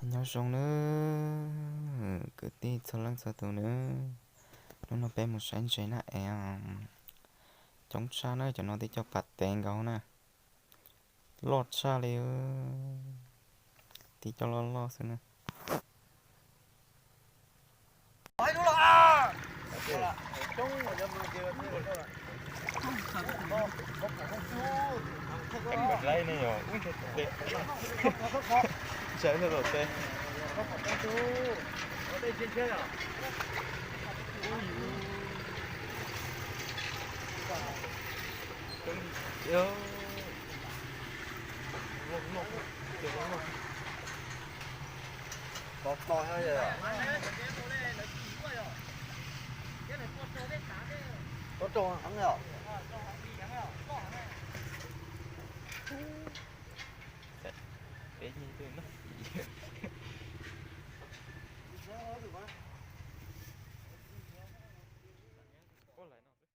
Nyob zoo nawb kwv tij txhua leej txhua tus nawb. Hnub no peb mus saib ntses na es, coob tshaj na, cov no twb cog pas tev nkaus na. Loj tshaj li, tib cov loj loj xwb na. Peb nyiaj tuaj noj fim.